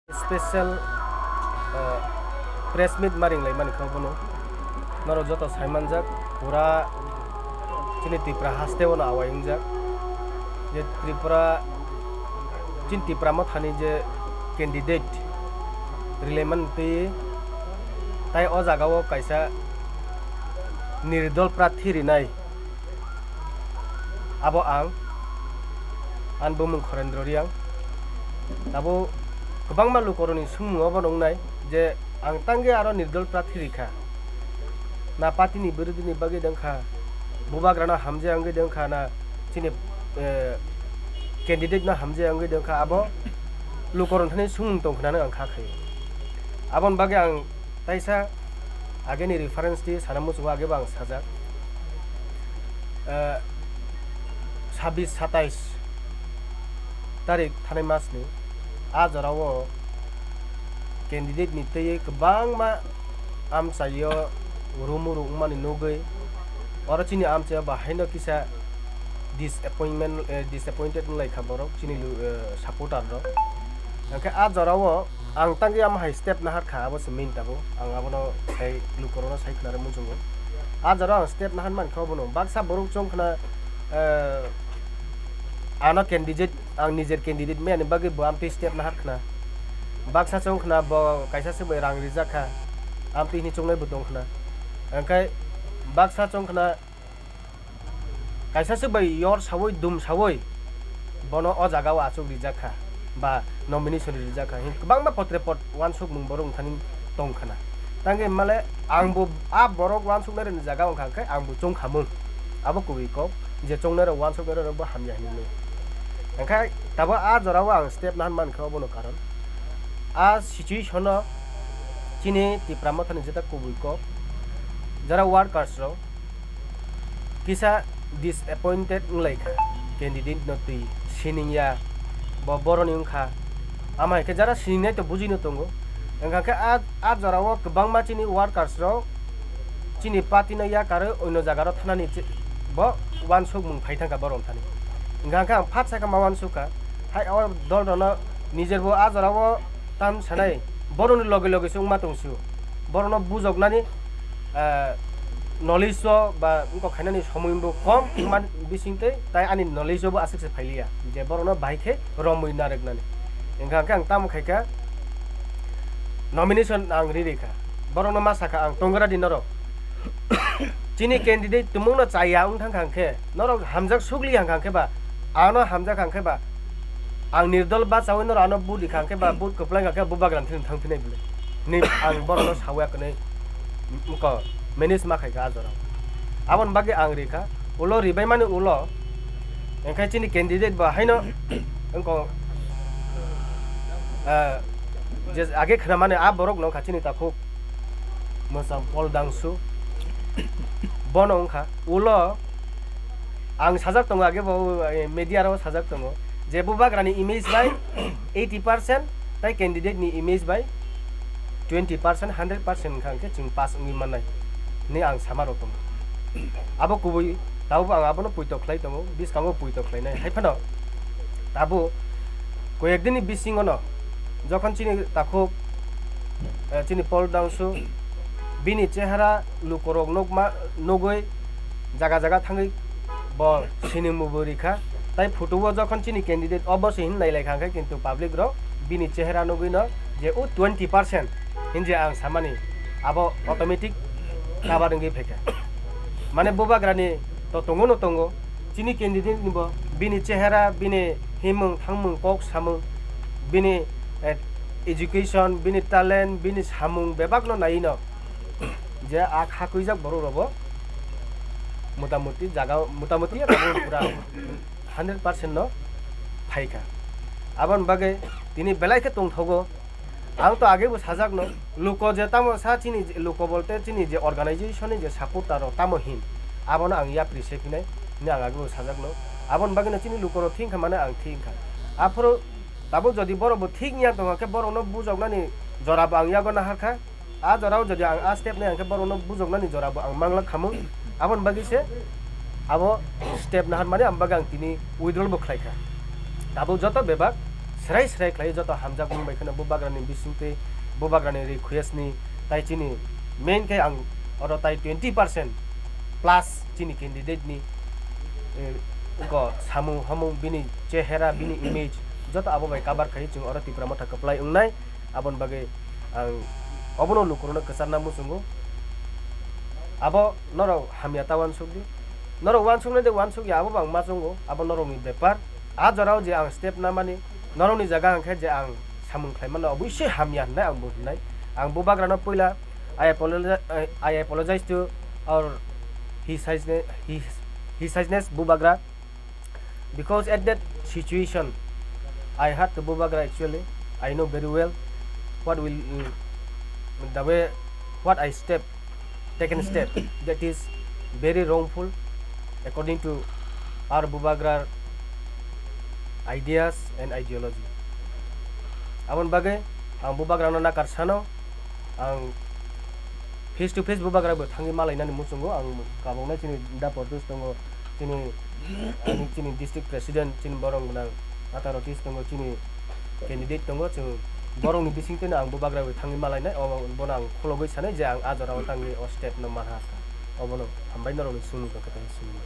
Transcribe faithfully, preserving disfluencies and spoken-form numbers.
Special, eh, press meet ma ringlaimani khe obono norok joto saimanjak, pura chini Tripura haste bono awai wngjak je Tripura, chini Tipra Mothani je candidate rilaiman twi, tai o jaga o kaisa nirdol prathi rinai. Abo ang, ani bumung Khorendro Riang. Abo kwbangma lukorokni swngmung obo wngnai je ang tangwi aro nirdol prathi rikha. Na party ni birodhi ni bagwi dengkha, bubagrano hamjak wngwi dengkha, na chini, eh, candidate no hamjak wngwi dengkha, abo lukorokni thani swngmung tongkha hinwi ang kha khaio. Aboni bagwi ang taisa ageni reference twi sana muchungo, agebo ang sajak. Eh, sabis satais tarik thanai masni a jorao candidate ni twi kwbangma amchaio rumuru wngmani nugwi oro chini amchaio bahaino kisa disappointment, eh, disappointed wnglaikha borok chini lu-, eh, supporter rok. Hwnkhe a jorao ang tangwi ama hai step naharkha, abo se main tabuk. Ang abono sai lukurokno sai khwnarwi muchungo. A jorao ang step nahar mankha obono. Baksa borok chong khna, eh, ano candidate, ang nijer candidate maya ni bagwi bo amtwi step nahar khna. Baksa chong khna bo kaisa se bai rang rijak kha, amtwi hwnwi chongnai bo tong khna. Hwnkhe baksa chong khna, kaisa se bai yor sawi, dum sawi bono o jaga o achuk rijak kha ba nomination rijak kha. Hin kwbangma potre pot wansukmung borok wngthani tong khna. Tangwi male ang bo a borok wansuknai rokni jaga wngkha khe ang bo chong khamung. Abo kubui kok je chongnai rok wansuknai rok bo hamya hinwi. Hwnkhe tabuk a jora o ang step nahan mankha obono karon. A situation o chini Tipra Mothani jeta kubui kok jara workers rok kisa disappointed wnglaikha candidate no twi siningya, bo boroni wngkha. Ama hai khe jara siningnai to bujino tongo. Wngkha khe a, a jora o kwbangma chini workers rok chini party no yakarwi oino jaga rok thanani che-, bo wansukmung phai thangkha borok thani. Wngkha khe ang phat sakha ma wansukha, hai o dol rok no nijer bo a jora o tam sanai, borokni loge loge se wngma tong sio. Borokno bujoknani, ah, knowledge o ba wngkok khainani somoi bo kom wngma bisingtwi, tai ani knowledge o bo aswk se phailiya je borokno bahai khe romwi narwknani. Wngkha khe ang tamo khaikha, nomination ang ri rikha, borokno ma sakha ang tongra di norok. Chini candidate tumungno chaya wng thang kha khe, norok hamjak sukli hang kha khe ba, ano hamjak hang khe ba, ang nirdol bachawi norok ano vote rikha hwnkhe ba, vote kwplai hwnkhe bubagrani thani thang phinai bwle. Ni ang borokno sawi ya kwnwi, wngkha, manage ma khaikha a jorao. Aboni bagwi ang rikha, ulo ribaimani ulo, wngkha chini candidate bo haino, wngkha, eh, je age khwnamani a borok no wngkha chini takhuk mwchang Paul Dangsu, bono wngkha ulo. Ang sajak tongo, age bo, eh, media rok sajak tongo je bubagrani image bai eighty percent tai candidate ni image bai twenty percent, hundred percent wngkha hwnkhe chwng pass wngwi mannai hinwi ang sama rok tongo. Abo kubui, tabuk ang abono puitok khlai tongo, bwskango puitok khlainai. Hai phano tabuk koyek dini bisingono jokhon chini takhuk, eh, chini Paul Dangsu bini chehara lukorok nukma, nugwi jaga jaga thangwi bo sinimung bo rikha. Tai photo o jokhon chini candidate obo se hin nailai kha hwnkhe, kintu public rok bini chehera nugwi no je o twenty percent hinje ang samani abo automatic cover wngwi phaikha. Mane bubagrani to tongo no tongo, chini candidate ni bo bini chehera, bini himung thangmung, kok samung, bini, eh, education, bini talent, bini samung bebak no nai no. Je a kha kwijak borok rok bo motamuti jaga, motamuti abo pura hundred percent no phaikha. Aboni bagwi tini belai khe tongthogo. Ang to age bo sajak no, luko je tamo sa chini je, luko bolte chini je organization ni je supporter rok tamo hin, abono ang yapri se phinai hinwi ang age bo sajak no. Aboni bagwi no chini luko rok thik wngkha mane ang thik wngkha. Aphuru tabuk jodi borok bo thik wngya tongkha khe borok no bujoknani jora bo ang yago naharkha. A jorao jodi ang a step nai hwnkhe borokno bujoknani jorabo ang manglak khamung. Aboni bagwi se abo step naharmani, aboni bagwi ang tini withdrawal bo khlaikha. Tabuk joto bebak Srai srai khlai joto hamjakmung bai kheno Bubagrani bisingtwi, Bubagrani request ni, tai chini main khe ang oro tai twenty percent plus chini candidate ni, eh, ko samung hamung, bini chehera, bini image joto abo bai cover khai chwng oro Tipra Motha kwplai wngnai. Aboni bagwi ang obono lukurokno kwcharna muchungo. Abo norok hamya ta uansukdi. Norok uansuknai de uansukya, abo bo ang ma chungo, abo norokni bepar. A jorao je ang step namani, norokni jaga hwnkhe je ang samung khlai mano, oboisoi hamya hwnnai ang bo hwnnai. Ang Bubagrano puila, I apologize, I, I apologize to our His Highness, His, His Highness Bubagra, because at that situation I had to Bubagra actually. I know very well what will, mm, the way, what I step, taken step that is very wrongful according to our Bubagra ideas and ideology. Aboni bagwi ang Bubagrano nakar sano, ang face to face Bubagra bo thangwi malainani muchungo. Ang kaboknai chini da Pordus tongo, chini, ani chini district president, chini borok gwnang Ata Rotis tongo, chini candidate tongo, chwng borokni bisingtwino ang Bubagra bo thangwi malainai, obo, bono ang khulogwi sanai je ang a jorao tangwi o step no manha, obono hambai norokni simi tongkhe tei simi.